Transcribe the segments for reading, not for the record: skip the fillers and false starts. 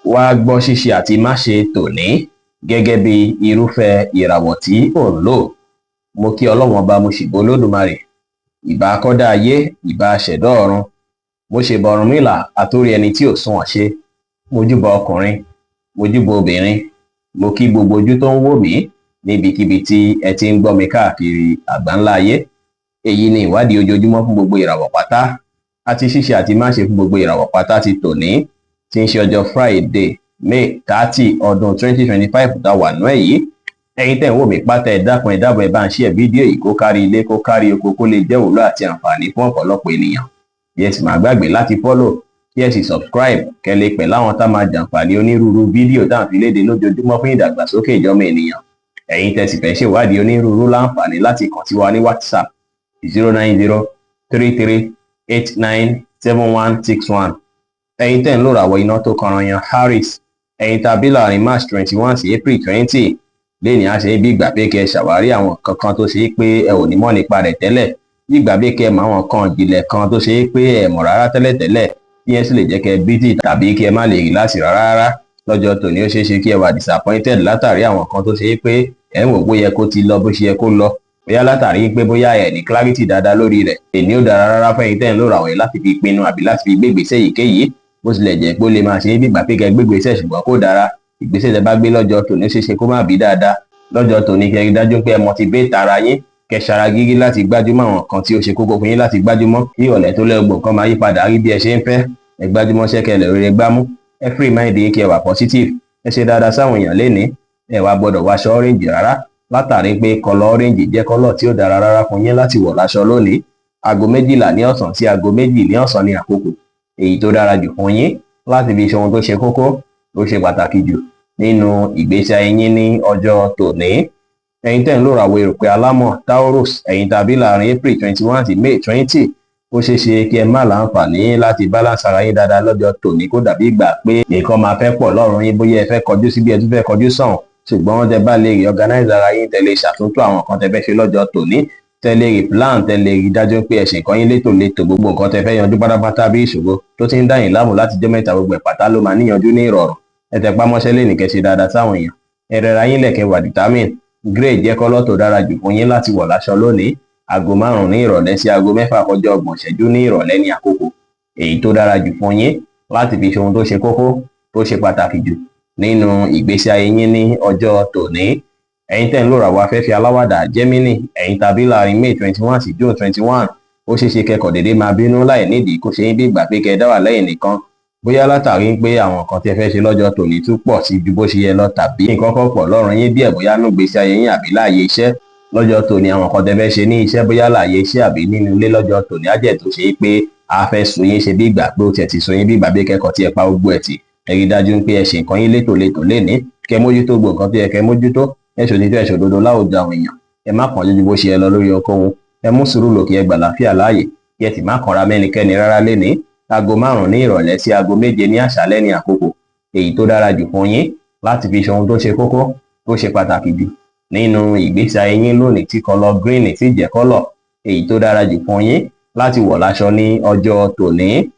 Wá gbọ́ ṣíṣe àti máṣe tòní gẹ́gẹ́ bí irúfẹ́ ìràwọ̀ tí ò ń lò. Mo kí Ọlọ́run Ọba, mo ṣèbà Olódùmarè, ìbà akọ́dá ayé, ìbà aṣẹ̀dá ọ̀run. Mo ṣèbà Ọ̀rúnmìlà, àtórí ẹni tí ò sunwọ̀n ṣe. Mojúbà ọkùnrin, mojúbà obìnrin, mo kí gbogbo ojú tó ń wò mí níbikíbi tí ẹ ti ń gbọ́ mi káàkiri àgbáńlá ayé. Èyí ni ìwádìí ojoojúmọ́ fún gbogbo ìràwọ̀ pátá àti ṣíṣe àti máṣe fún gbogbo ìràwọ̀ pátá ti tòní, tí ń ṣe ọjọ́ Friday, May 30, ọdún 2025 tá wà nú ẹ̀ yìí. Ẹ̀yin tẹ́ ń wò mí pátá, ẹ dákun, ẹ dábọ̀, ẹ bá ń share fídíò yìí kó kárí ilé, kó kárí oko, kó lè jẹ́ ìwúlò àti àǹfààní fún ọ̀pọ̀lọpọ̀ ènìyàn. Bí ẹ sì máa gbàgbé láti follow, kí ẹ sì subscribe, kẹ́ lè pẹ̀ láwọn tá máa jàǹfààní onírúurú fídíò tá à ń fi léde lójoojúmọ́ fún ìdàgbàsókè ìjọmọ ènìyàn. Ẹ̀yin tẹ́ sì fẹ́ ṣèwádìí onírúurú, láǹfààní láti kàn sí wa ní WhatsApp, 09033897161. Ẹ̀yin tẹ́ ń lò ràwọ̀ iná tó kanran yan Aries, ẹ̀yin tàbí láàrin March 21 sí April 20 lẹ́ni, á ṣe bí ìgbà pé kẹ́ ẹ ṣàwárí àwọn kankan tó ṣe é pé ẹ ò ní mọ̀ nípa rẹ̀ tẹ́lẹ̀, bí ìgbà pé kẹ́ ẹ mọ̀ àwọn kan ìjìnlẹ̀ kan tó ṣe é pé ẹ mọ̀ rárá tẹ́lẹ̀tẹ́lẹ̀, tí yẹn sì lè jẹ́ kẹ́ ẹ busy tàbí kí ẹ má lè relax rárá rárá. Lọ́jọ́ tòní, ó ṣeé ṣe kí ẹ wà disappointed látàrí àwọn kan tó ṣe é pé ẹ ń wò pé yẹ kó ti lọ bó ṣe yẹ kó lọ, bóyá látàrí pé bóyá ẹ ní clarity dáadáa lórí rẹ̀. Èní ó dára rárá fẹ́yìn tẹ́ ń lò ràwọ̀ yìí láti fi pinnu àbí láti fi gbé ìgbésẹ̀ èyíkéyìí. Bó tilẹ̀ jẹ́ pé ó lè máa ṣe é bí ìgbà pé kẹ́ gbé ìgbésẹ̀, ṣùgbọ́n kó dára. Ìgbésẹ̀ tẹ́ bá gbé lọ́jọ́ tòní, ó ṣeé ṣe kó má bí dáadáa. Lọ́jọ́ tòní, kẹ́ rí dájú pé ẹ motivate ara yín, kẹ́ ṣara gírí láti gbájúmọ́ àwọn nǹkan tí ó ṣe kókó fún yín láti gbájúmọ́. Kí ìrọ̀lẹ́ tó lẹ́gbọ̀n kan máa yí padà rí bí ẹ ṣe ń fẹ́. Ẹ gbájúmọ́ ṣẹ́kẹ́ lẹ̀ rere gbámú. Ẹ free mind yín, kí ẹ wà positive. Ẹ ṣe dáadáa sáwọn èèyàn lénìí. Ẹ wá gbọ́dọ̀ wọṣọ orange rárá, látàrí pé colour orange jẹ́ colour tí ó dára rárá fún yín láti wọ̀ láṣọ lónìí. Aago 12 ní ọ̀sán sí aago 2 ní ọ̀sán ní àkókò èyí tó dára jù fún yín láti fi ṣe ohun tó ṣe kókó, tó ṣe pàtàkì jù nínú ìgbésí ayé yín ní ọjọ́ tòní. Ẹ̀yin tẹ́ ń lò ràwọ̀ erùpẹ̀ alámọ̀ Taurus, ẹ̀yin tàbí láàrin April 21 sí May 20, ó ṣeé ṣe kí ẹ má láǹfààní láti balance ara yín dáadáa lọ́jọ́ tòní, kó dàbí ìgbà pé nǹkan máa fẹ́ pọ̀ lọ́rùn yín, bóyá ẹ fẹ́ kọjú síbi, ẹ tún fẹ́ kọjú sọ̀hún. Ṣùgbọ́n tẹ bá lè reorganize ara yín, tẹ lè ṣàtúntò àwọn nǹkan tẹ fẹ́ ṣe lọ́jọ́ tòní, tẹ lè replan, tẹ lè rí dájú pé ẹ ṣe nǹkan yín létòlétò, gbogbo nǹkan tẹ fẹ́ yanjú pátápátá, bí ìṣòro tó ti ń dá yín láàmú láti jọ́ mẹ́ta, gbogbo ẹ̀ pátá ló máa níyanjú ní ìrọ̀rùn. Ẹ tẹpá mọ́ṣẹ́ lé nìkẹ́, ṣe dáadáa sáwọn èèyàn, ẹ rẹra yín lẹ̀kẹ́, wà determine. Grey jẹ́ colour tó dára jù fún yín láti wọ̀ láṣọ lónìí. Aago 5 ní ìrọ̀lẹ́ sí aago 6 kọjá 30 ìṣẹ́jú ní ìrọ̀lẹ́ ní àkókò èyí tó dára jù fún yín láti fi ṣe ohun tó ṣe kókó, tó ṣe pàtàkì jù nínú ìgbésí ayé yín ní ọjọ́ tòní. Ẹ̀yin tẹ́ ń lò ràwọ̀ afẹ́fẹ́ aláwàdà Gemini, ẹ̀yin tàbí láàrin May 21 sí June 21, ó ṣeé ṣe kẹ́kọ̀ọ́ déédéé máa bínú láì nídìí, kó ṣe yín bí ìgbà pé kẹ́ ẹ dá wà lẹ́yìn nìkan, bóyá látàrí pé àwọn nǹkan tí ẹ fẹ́ ṣe lọ́jọ́ tòní tún pọ̀ sí ju bó ṣe yẹ lọ, tàbí nǹkan kan pọ̀ lọ́rùn yín díẹ̀, bóyá nú ìgbésí ayé yín àbí láàyè iṣẹ́ lọ́jọ́ tòní. Àwọn nǹkan tẹ́ fẹ́ ṣe ní iṣẹ́, bóyá láàyè iṣẹ́ àbí nínú ilé lọ́jọ́ tòní, á jẹ́ tó ṣe é pé a fẹ́ sun yín, ṣe bí ìgbà pé ó tiẹ̀ ti sun yín, bí ìgbà bí kẹ́kọ̀ọ́ tí ẹ pa gbogbo ẹ̀ tì. Ẹ rí dájú pé ẹ ṣe nǹkan yín létòlétò lénìí, kẹ́ mójútó gbogbo nǹkan tó yẹ kẹ́ mójútó. Ẹ ṣòtítọ́, ẹ ṣòdodo láwùjọ àwọn èèyàn. Ẹ má kàn lójú bó ṣe yẹ lọ lórí ohunkóhun. Ẹ mú sùúrù lò, kí ẹ gbà láfíà láàyè, kí ẹ sì má kanra mẹ́nikẹ́ni rárá lénìí. Aago 5 ní ìrọ̀lẹ́ sí aago 7 ní àṣálẹ́ ní àkókò èyí tó dára jù fún yín láti fi ṣe ohun tó ṣe kókó, tó ṣe pàtàkì jù nínú ìgbésí ayé yín lónìí, tí colour green sì jẹ́ colour èyí tó dára jù fún yín láti wọ̀ láṣọ ní ọjọ́ tòní.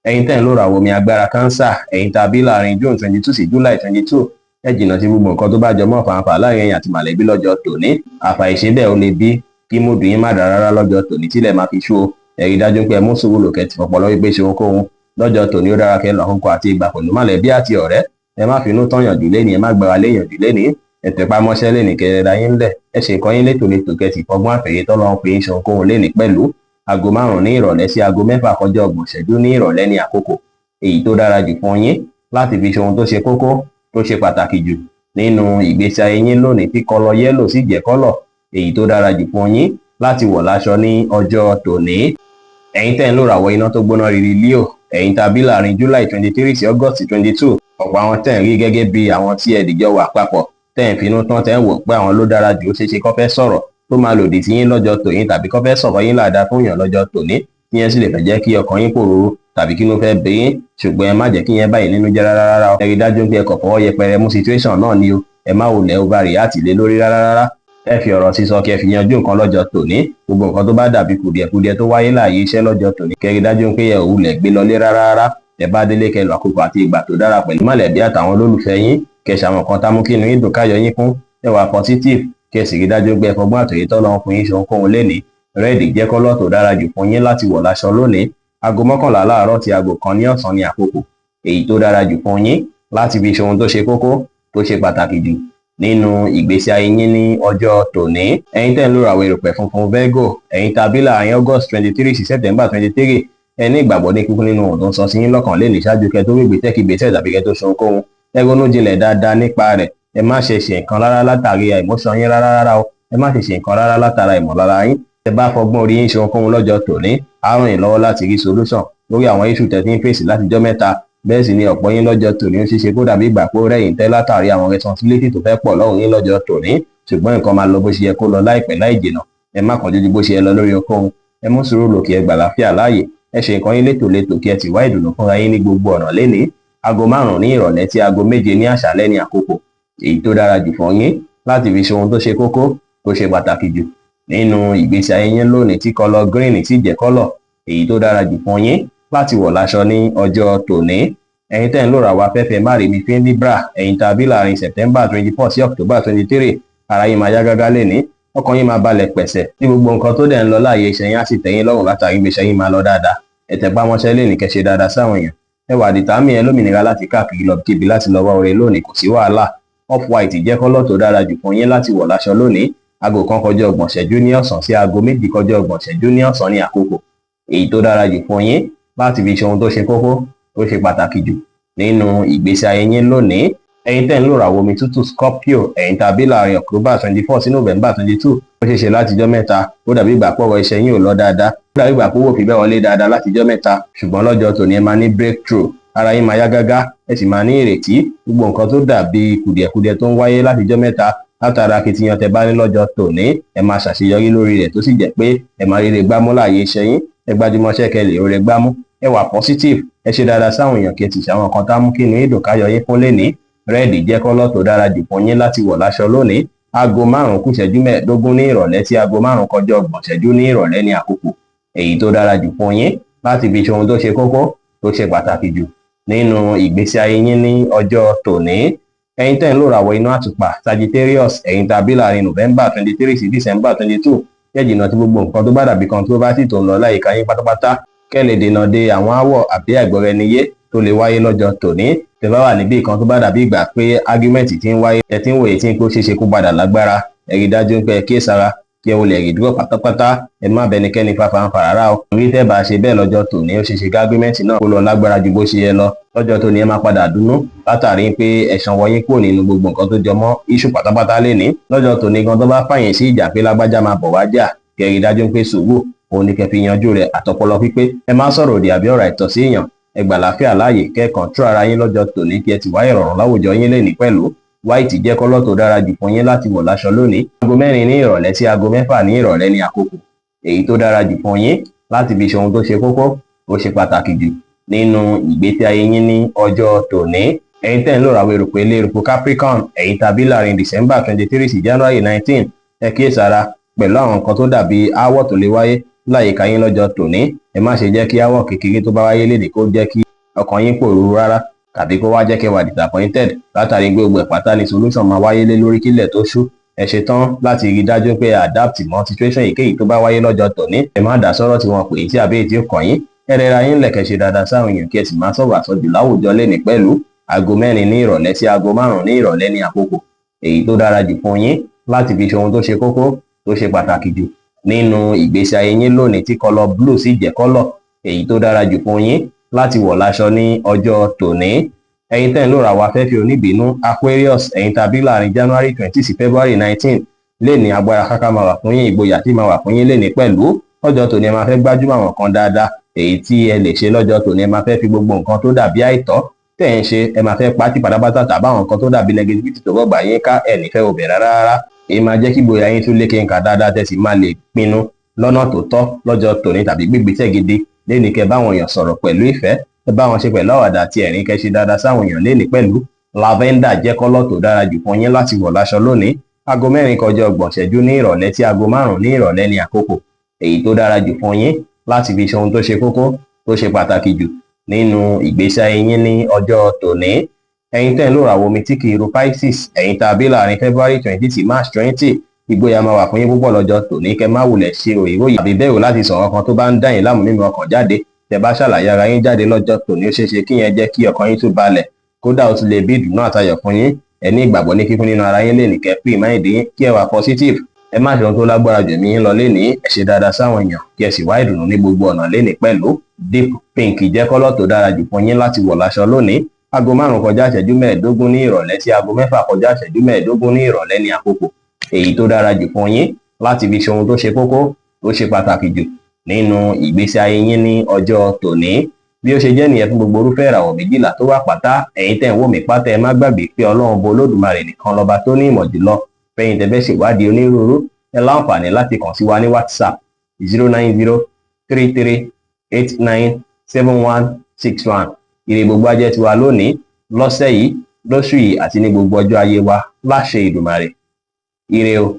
Ẹ̀yin tẹ́ ń lò ràwọ̀ omi agbára Cancer, ẹ̀yin tàbí láàrin June 22 sí July 22, ẹ jìnnà sí gbogbo nǹkan tó bá jọ mọ́ fàǹfà láàrin ẹ̀yin àti màlẹ́bí lọ́jọ́ tòní. Àfàìṣe bẹ́ẹ̀, ó lè bí kí mood yín má dára rárá lọ́jọ́ tòní tílẹ̀ máa fi ṣú o. Ẹ rí dájú pé ẹ mú sùúrù lò, kẹ́ ti fọpọlọ wípé ṣe ohunkóhun lọ́jọ́ tòní. Ó dára kẹ́ lọ àkókò àti ìgbà pẹ̀lú mọ̀lẹ́bí àti ọ̀rẹ́. Ẹ má finú tán yàn jù léni, ẹ má gbára léyàn jù léni. Ẹ tẹpá mọ́ṣẹ́ léni, kẹ́ ẹ ra yín lẹ̀, ẹ ṣe nǹkan yín létòlétò, kẹ́ sì fọgbọ́n àfẹ̀yẹ tọ́lọ́run fi ń ṣe ohunkóhun léni pẹ̀lú. Aago 5 ní ìrọ̀lẹ́ sí aago 6 kọjá 30 ìṣẹ́jú ní ìrọ̀lẹ́ ní àkókò èyí tó dára jù fún yín láti fi ṣe ohun tó ṣe kókó, tó ṣe pàtàkì jù nínú ìgbésí ayé yín lónìí, tí colour yellow sì jẹ́ colour èyí tó dára jù fún yín láti wọ̀ láṣọ ní ọjọ́ tòní. Ẹ̀yin tẹ́ ń lò ràwọ̀ iná tó gbóná riri Leo, ẹ̀yin tàbí láàrin July 23 sí August 22, ọ̀pọ̀ àwọn tẹ́ ń rí gẹ́gẹ́ bí àwọn tí ẹ dìjọ wà papọ̀, tẹ́ ń finú tán, tẹ́ ń wò pé àwọn ló dára jù, ó ṣeé ṣe kó fẹ́ sọ̀rọ̀ tó máa lòdì sí yín lọ́jọ́ tòní, tàbí kó fẹ́ sọ̀rọ̀ yín láàdá fún yàn lọ́jọ́ tòní, tí yẹn sì lè fẹ́ jẹ́ kí ọkàn yín pòrúurú tàbí kí inú fẹ́ bí yín. Ṣùgbọ́n ẹ má jẹ́ kí yẹn báyìí nínú jẹ́ rárá rárá. Ẹ rí dájú pé ẹ kàn fọwọ́ yẹpẹrẹ mú situation náà ni o. Ẹ má wulẹ̀ overreact lé lórí rárá rárá. Ẹ fi ọ̀rọ̀ sísọ kí ẹ fi yanjú nǹkan lọ́jọ́ tòní. Gbogbo nǹkan tó bá dàbí kùdìẹ̀kudiẹ tó wáyé láàyè iṣẹ́ lọ́jọ́ tòní, kẹ́ rí dájú pé ẹ ò wulẹ̀ gbé lọlé rárá rárá. Tẹ́ bá délé, kẹ́ lò àkókò àti ìgbà tó dára pẹ̀lú mọ̀lẹ́bí àtàwọn olólùfẹ́ yín, kẹ́ ṣàwọn kan tá mú kí inú yín dùn, káyọ̀ yín kún. Ẹ wà positive, kẹ́ sì rí dájú pé ẹ fọgbọ́n àtòyé tọ́lọ́run fún yín ṣe ohunkóhun lénìí. Red jẹ́ colour tó dára jù fún yín láti wọ̀ láṣọ lónìí. Aago 11 láàárọ̀ tí aago 1 ní ọ̀sán ní àkókò èyí tó dára jù fún yín láti fi ṣe ohun tó ṣe kókó, tó ṣe pàtàkì jù nínú ìgbésí ayé yín ní ọjọ́ tòní. Ẹ̀yin tẹ́ ń lò àwọ̀ erùpẹ̀ funfun, Virgo, ẹ̀yin tàbí láàrin August 23 sí September 23, ẹ ní ìgbàgbọ́ ní kíkún nínú ohun tó ń sọ sí yín lọ́kàn lẹ́nìí. Ṣáájú kẹ́ tó gbégbé tẹ́kì gbèsè tàbí kẹ́ tó ṣe ohunkóhun, ẹ ronú jinlẹ̀ dáadáa nípa rẹ̀. Ẹ má ṣe ṣe nǹkan rárá látàrí emotion yín rárá rárá o. Ẹ má ṣe ṣe nǹkan rárá látara ìmọ̀lára yín. Ẹ bá fọgbọ́n orí yín ṣe ohunkóhun lọ́jọ́ tòní, á ràn yín lọ́wọ́ láti rí solution lórí àwọn issue tẹ́ ti ń fèsì látijọ́ mẹ́ta. Bẹ́ẹ̀ sì ni ọ̀pọ̀ yín lọ́jọ́ tòní, ó ṣeéṣe kó dàbí ìgbà pé ó rẹ̀yìn tẹ́ látàrí àwọn responsibility tó fẹ́ pọ̀ lọ́rùn yín lọ́jọ́ tòní, ṣùgbọ́n nǹkan máa lọ bó ṣe yẹ kó lọ láìpẹ́ láì jìnà. Ẹ má kánjú ju bó ṣe yẹ lọ lórí ohunkóhun. Ẹ mú sùúrù lò kí ẹ gbà láfíà láàyè. Ẹ ṣe nǹkan yín létòlétò, kí ẹ sì wá ìdùnnú fúnra yín ní gbogbo ọ̀nà lénìí. Aago 5 ní ìrọ̀lẹ́ tí aago 7 ní àṣálẹ́ ní àkókò èyí tó dára jù fún yín láti fi ṣe ohun tó ṣe kókó, tó ṣe pàtàkì jù nínú ìgbésí ayé yín lónìí, tí colour green sì jẹ́ colour èyí tó dára jù fún yín láti wọ̀ láṣọ ní ọjọ́ tòní. Ẹ̀yin tẹ́ ń lò ràwọ̀ afẹ́fẹ́ márìmí fín, Libra, ẹ̀yin tàbí láàrin September 24 sí October 23, ara yín máa yá gágá lénìí, ọkàn yín máa balẹ̀ pẹ̀sẹ̀ tí gbogbo nǹkan tó dẹ̀ ń lọ láàyè iṣẹ́ yín á sì tẹ́ yín lọ́rùn látàrí ibi iṣẹ́ yín máa lọ dáadáa. Ẹ tẹpá mọ́ṣẹ́ lénìí, kẹ́ ṣe dáadáa sáwọn èèyàn. Ẹ wà determined, ẹ lómìnira láti káàkiri lọ kíbi láti lọ wá oore lónìí, kò sí wàhálà. Off white jẹ́ colour tó dára jù fún yín láti wọ̀ láṣọ lónìí. Aago 1 kọjá 30 ìṣẹ́jú ní ọ̀sán sí aago 2 kọjá 30 ìṣẹ́jú ní ọ̀sán ní àkókò èyí tó dára jù fún yín láti fi ṣe ohun tó ṣe kókó, tó ṣe pàtàkì jù nínú ìgbésí ayé yín lónìí. Ẹ̀yin tẹ́ ń lò ràwọ̀ omi tútù, Scorpio, ẹ̀yin tàbí láàrin October 24 sí November 22, ó ṣeé ṣe látijọ́ mẹ́ta ó dàbí ìgbà pọ̀rọ̀ iṣẹ́ yín ò lọ dáadáa, ó dàbí ìgbà pé owó fi bẹ́ẹ̀ wọlé dáadáa látijọ́ mẹ́ta, ṣùgbọ́n lọ́jọ́ tòní ẹ máa ní breakthrough, ara yín máa yá gágá, ẹ sì máa ní ìrètí. Gbogbo nǹkan tó dàbí kùdìẹ̀kudiẹ tó ń wáyé látijọ́ mẹ́ta látara akitiyan tẹ́ bá ní lọ́jọ́ tòní, ẹ máa ṣàṣeyọrí lórí rẹ̀, tó sì jẹ́ pé ẹ máa ríre gbámú láàyè iṣẹ́ yín. Ẹ gbájúmọ́ṣẹ́ kẹ́ lè ríre gbámú. Ẹ wà positive, ẹ ṣe dáadáa sáwọn èèyàn, kí ẹ sì ṣàwọn nǹkan tá mú kí inú yín dùn, káyọ̀ yín fún lénìí. Red jẹ́ colour tó dára jù fún yín láti wọ̀ láṣọ lónìí. Aago 4 kù ìṣẹ́jú 15 ní ìrọ̀lẹ́ tí aago 5 kọjá 30 ìṣẹ́jú ní ìrọ̀lẹ́ ní àkókò èyí tó dára jù fún yín láti fi ṣe ohun tó ṣe kókó, tó ṣe pàtàkì jù nínú ìgbésí ayé yín ní ọjọ́ tòní. Ẹ̀yin tẹ́ ń lò ràwọ̀ iná àtùpà, Sagittarius, ẹ̀yin tàbí láàrin November 23 sí December 22, kẹ́ jìnnà tí gbogbo nǹkan tó bá dàbí controversy tó ń lọ láyìíká yín pátápátá, kẹ́ lè dènà de àwọn áwọ̀ àbí àìgbọ́ra-ẹni-yé tó lè wáyé lọ́jọ́ tòní. Tẹ́ bá wà níbì kan tó bá dàbí ìgbà pé argument ti ń wáyé, ẹ ti ń wòye tí ń pé ó ṣeéṣe kó padà lágbára, ẹ rí dájú pé ẹ kíyèsára kí ẹ wọlé rí dúró pátápátá. Ẹ má bẹnikẹ́ni fa fanfà rárá o, torí tẹ́ bá ṣe bẹ́ẹ̀ lọ́jọ́ tòní, ó ṣeéṣe kí argument náà kó lọ lágbára ju bó ṣe yẹ lọ. Lọ́jọ́ tòní, ẹ máa padà dùnnú látàrí pé ẹ̀sán wọ̀nyí kúrò nínú gbogbo nǹkan tó jọ mọ́ issue pátápátá lénìí. Lọ́jọ́ tòní gan, tó bá fàyè sí ìjà pé lágbájá máa bọ̀ wá jà, kẹ́ rí dájú pé sùúrù òun ni kẹ́ fi yanjú rẹ̀ àtọpọlọ pípé. Ẹ má sọ̀rọ̀ òdì àbí ọ̀rọ̀ àìtọ́ sí èèyàn. Ẹ gbà láfíà láàyè, kẹ́ control ara yín lọ́jọ́ tòní, kí ẹ ti wá ìrọ̀rùn láwùjọ yín lénìí pẹ̀lú. White jẹ́ colour tó dára jù fún yín láti wọ̀ láṣọ lónìí. Aago 4 ní ìrọ̀lẹ́ sí aago 6 ní ìrọ̀lẹ́ ní àkókò èyí tó dára jù fún yín láti fi ṣe ohun tó ṣe kókó, tó ṣe pàtàkì jù nínú ìgbésí ayé yín ní ọjọ́ tòní. Ẹ̀yin tẹ́ ń lò ràwọ̀ erùpẹ̀ ilé eruku, Capricorn, ẹ̀yin tàbí láàrin December 23 sí January 19, ẹ kíyèsára pẹ̀lú àwọn nǹkan tó dàbí aáwọ̀ tó lè wáyé láyìíká yín lọ́jọ́ tòní. Ẹ má ṣe jẹ́ kí aáwọ̀ kékeré tó bá wáyé léde kó jẹ́ kí ọkàn yín pòrúurú rárá, tàbí kó wá jẹ́ kẹ́ wà disappointed látàrí gbogbo ẹ̀ pátá ni solution máa wáyé lé lórí kílẹ̀ tó ṣú. Ẹ ṣetán láti rí dájú pé adapt mọ́ situation èyíkéyìí tó bá wáyé lọ́jọ́ tòní. Ẹ má dá sọ́rọ̀ tí wọ́n pè é tí àbí èyí tí ó kàn yín. Ẹ rẹra yín lẹ̀kẹ̀, ṣe dáadáa sáwọn èèyàn, kí ẹ sì má sọ̀rọ̀ àsọjù láwùjọ lénìí pẹ̀lú. Aago 4 ní ìrọ̀lẹ́ sí aago 5 ní ìrọ̀lẹ́ ní àkókò èyí tó dára jù fún yín láti fi ṣe ohun tó ṣe kókó, tó ṣe pàtàkì jù nínú ìgbésí ayé yín lónìí, tí colour blue sì jẹ́ colour èyí tó dára jù fún yín láti wọ̀ láṣọ ní ọjọ́ tòní. Ẹ̀yin tẹ́ ń lò ràwọ̀ afẹ́fẹ́ oníbínú, Aquarius, ẹ̀yin tàbí láàrin January 20 sí February 19, lè ní agbára káká máa wà fún yín, ìgboyà tí máa wà fún yín lè ní pẹ̀lú. Lọ́jọ́ tòní, ẹ máa fẹ́ gbájúmọ̀ àwọn kan dáadáa èyí tí ẹ lè ṣe lọ́jọ́ tòní. Ẹ máa fẹ́ fi gbogbo nǹkan tó dàbí àìtọ́ tẹ̀ ń ṣe, ẹ máa fẹ́ pátì pátápátá, tàbí àwọn nǹkan tó dàbí negativity tó rọ̀gbà yín ká, ẹ̀ nífẹ̀ẹ́ obẹ̀ rárá rárá. Èyí máa jẹ́ kí ìgboyà yín tún lékè nǹkan dáadáa, tẹ̀ sì máa lè pinnu lọ́nà tó tọ́ lọ́jọ́ tòní tàbí gbígbésẹ̀ gidi lẹ́ni. Kẹ́ báwọn èèyàn sọ̀rọ̀ pẹ̀lú ìfẹ́, ẹ bá wọn ṣe pẹ̀lú àwàdà àti ẹ̀rín, kẹ́ ṣe dáadáa sáwọn èèyàn lẹ́ni pẹ̀lú. Lavender jẹ́ colour tó dára jù fún yín láti wọ̀ láṣọ lónìí. Aago 4 kọjá 30 ìṣẹ́jú ní ìrọ̀lẹ́ tí aago 5 ní ìrọ̀lẹ́ ní àkókò èyí tó dára jù fún yín láti fi ṣe ohun tó ṣe kókó, tó ṣe pàtàkì jù. Nínú ìgbésí ayé yín ní ọjọ́ tòní, ẹ̀yin tẹ́ ń lò ràwọ̀ omi tí kì í ru Pisces, ẹ̀yin tá a bí láàrin February 20 sí March 20, ìgboyà máa wà fún yín púpọ̀ lọ́jọ́ tòní. Kẹ́ má wulẹ̀ ṣe òyìnbó àbí bẹ̀rù láti sọ̀rọ̀ kan tó bá ń dá yín láàmú nínú ọkàn jáde. Tẹ́ bá ṣàlàyé ara yín jáde lọ́jọ́ tòní, ó ṣeé ṣe kí yẹn jẹ́ kí ọkàn yín tún balẹ̀. Kódà, ó tún lè bí ìdùnnú àtayọ̀ fún yín. Ẹ ní ìgbàgbọ́ ní kíkún nínú ara yín lè ní kẹ́ free mind yín, kí ẹ wà positive. Ẹ má ṣe ohun tó lágbára jù ẹ̀mí yín lọ lénìí. Ẹ ṣe dáadáa sáwọn èèyàn, kí ẹ sì wá ìdùnnú ní gbogbo ọ̀nà lénìí pẹ̀lú. Deep pink jẹ́ colour tó dára jù fún yín láti wọ̀ láṣọ lónìí. Aago 5:45 ní ìrọ̀lẹ́ sí aago 6:45 ní ìrọ̀lẹ́ ní àkókò èyí tó dára jù fún yín láti fi ṣe ohun tó ṣe kókó, tó ṣe pàtàkì jù nínú ìgbésí ayé yín ní ọjọ́ tòní. Bí ó ṣe jẹ́ nìyẹn fún gbogbo irúfẹ́ ìràwọ̀ 12 tó wà pátá. Ẹ̀yin tẹ́ ń wò mí pátá, ẹ má gbàgbé pé Ọlọ́run bo Olódùmarè nìkan lọ́ba tó ní ìmọ̀ jùlọ. Fẹ́yin tẹ́ fẹ́ ṣèwádìí onírúurú, ẹ láǹfààní láti kàn sí wa ní WhatsApp, 09033897161. Ire gbogbo á jẹ́ tiwa lónìí, lọ́sẹ̀ yìí, lóṣù yìí àti ní gbogbo ọjọ́ ayé wa láṣẹ Ìdùmarè. Ire o.